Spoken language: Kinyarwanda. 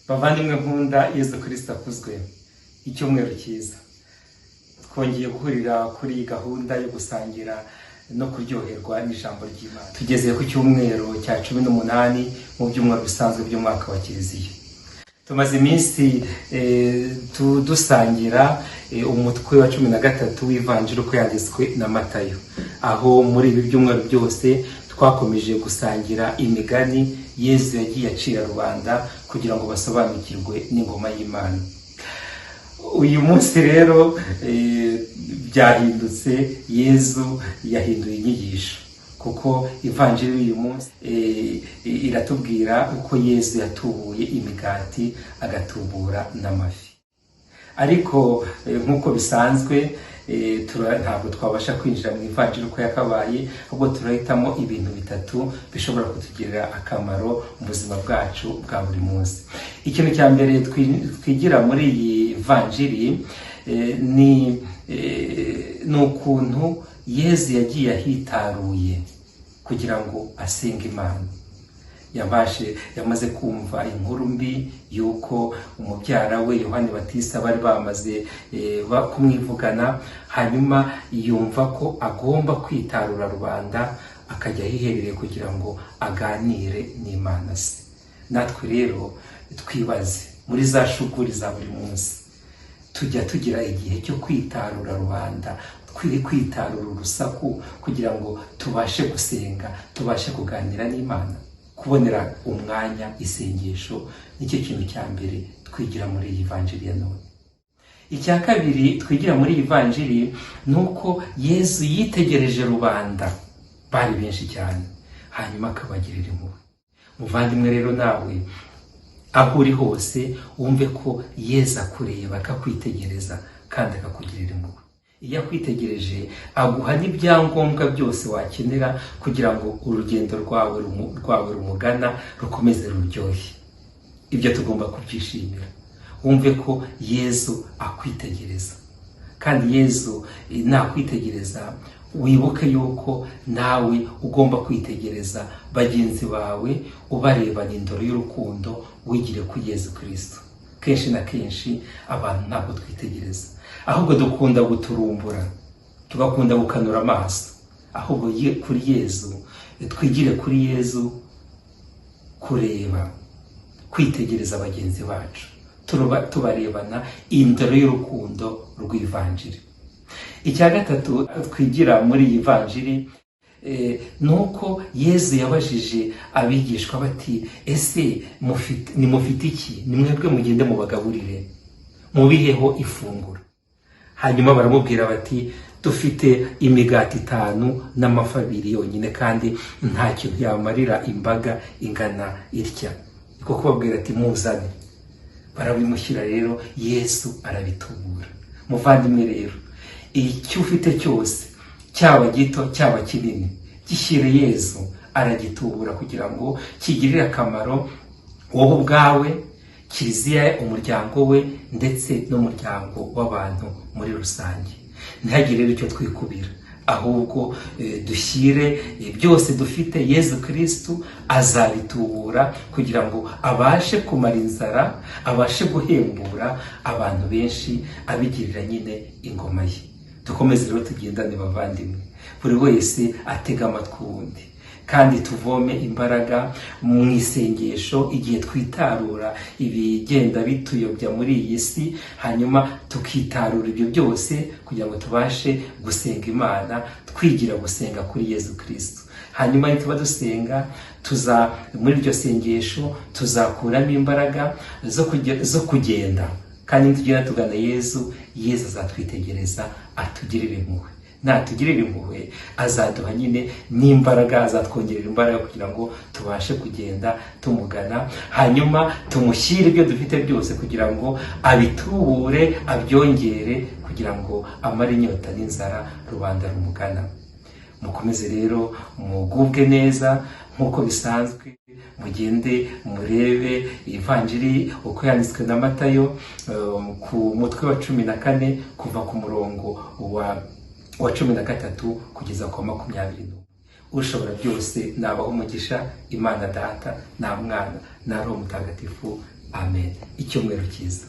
Bavandimwe nkunda, Yezu Kirisita akuzwe. Icyumweru cyiza. Twongeye guhurira kuri iyi gahunda yo gusangira no kuryoherwa n'ijambo ry'Imana. Tugeze ku cyumweru cya 18 mu byumweru bisanzwe by'umwaka wa Kiliziya. Tumaze iminsi dusangira umutwe wa 13 w'ivanjiri uko yanditswe na Matayo, aho muri ibi byumweru byose twakomeje gusangira imigani Yezu yagiye acira rubanda kugira ngo basobanukirwe n'ingoma y'Imana. Uyu munsi rero byahindutse, Yezu yahinduye inyigisho, kuko ivanjiri y'uyu munsi iratubwira uko Yezu yatubuye imigati, agatubura n'amafi. Ariko nk'uko bisanzwe, ntabwo twabasha kwinjira mu ivanjiri uko yakabaye, ahubwo turahitamo ibintu bitatu bishobora kutugirira akamaro mu buzima bwacu bwa buri munsi. Ikintu cya mbere twigira muri iyi vanjiri ni ukuntu Yezu yagiye ahitaruye kugira ngo asenge Imana. Yamaze kumva inkuru mbi y'uko umubyara we Yohani Batista bari bamaze kumwivugana, hanyuma yumva ko agomba kwitarura rubanda, akajya ahiherereye kugira ngo aganire n'Imana se. Natwe rero twibaze, muri za shuguri za buri munsi, tujya tugira igihe cyo kwitarura rubanda, kwitarura urusaku, kugira ngo tubashe gusenga, tubashe kuganira n'Imana? Kubonera umwanya isengesho nicyo kintu cya mbere twigira muri iyi vanjiri ya none. Icya kabiri twigira muri iyi vanjiri ni uko Yezu yitegereje rubanda, bari benshi cyane, hanyuma akabagirira impuhwe. Muvandimwe rero, nawe aho uri hose wumve ko Yezu akureba, akakwitegereza kandi akakugirira impuhwe. Iyo akwitegereje, aguha n'ibyangombwa byose wakenera kugira ngo urugendo rwawe rumugana rukomeze ruryohe. Ibyo tugomba kubyishimira. Wumve ko Yezu akwitegereza, kandi Yezu nakwitegereza, wibuke yuko nawe ugomba kwitegereza bagenzi bawe, ubarebana indoro y'urukundo, wigire kuri Yezu Kirisito. Kenshi na kenshi abantu ntabwo twitegereza, ahubwo dukunda guturumbura, tugakunda gukanura amaso. Ahubwo kuri Yezu, twigire kuri Yezu kureba, kwitegereza bagenzi bacu, tubarebana indoro y'urukundo rw'ivanjiri. Icya gatatu twigira muri iyi vanjiri ni uko Yezu yabajije abigishwa bati: "Ese nimufite iki? Ni mwebwe mugende mubagaburire, mubiheho ifunguro." Hanyuma baramubwira bati: "Dufite imigati itanu n'amafi abiri yonyine, kandi nta kintu yamarira imbaga ingana itya." Niko kubabwira ati: "Muzane." Barabimushyira rero, Yesu arabitubura. Muvandimwe rero, icyo ufite cyose, cyaba gito cyaba kinini, gishyire Yezu, aragitubura kugira ngo kigirire akamaro wowe ubwawe, Kiliziya, umuryango we, ndetse n'umuryango w'abantu muri rusange. Ntihagire rero icyo twikubira, ahubwo dushyire byose dufite Yezu Kirisitu, azabitubura kugira ngo abashe kumara inzara, abashe guhembura abantu benshi, abigirira nyine ingoma ye. Dukomeze rero tugendane, bavandimwe, buri wese atega amatwi uwundi, kandi tuvome imbaraga mu isengesho igihe twitarura ibigenda bituyobya muri iyi si, hanyuma tukitarura ibyo byose kugira ngo tubashe gusenga Imana, twigira gusenga kuri Yezu Kirisitu. Hanyuma nituba dusenga, tuza muri iryo sengesho tuzakuramo imbaraga zo kugenda, kandi nitugenda tugana Yezu, Yezu azatwitegereza, atugirire impuhwe. Natugirira impuhwe azaduha nyine n'imbaraga, azatwongerera imbaraga kugira ngo tubashe kugenda tumugana, hanyuma tumushyire ibyo dufite byose kugira ngo abitubure, abyongere, kugira ngo amare inyota n'inzara rubanda rumugana. Mukomeze rero mugubwe neza nk'uko bisanzwe, mugende murebe Ivanjiri uko yanditswe na Matayo ku mutwe wa 14, kuva ku murongo wa 13 kugeza ku wa 21. Ushobora byose nabaha umugisha, Imana Data na Mwana na Roho Mutagatifu. Amen. Icyumweru cyiza.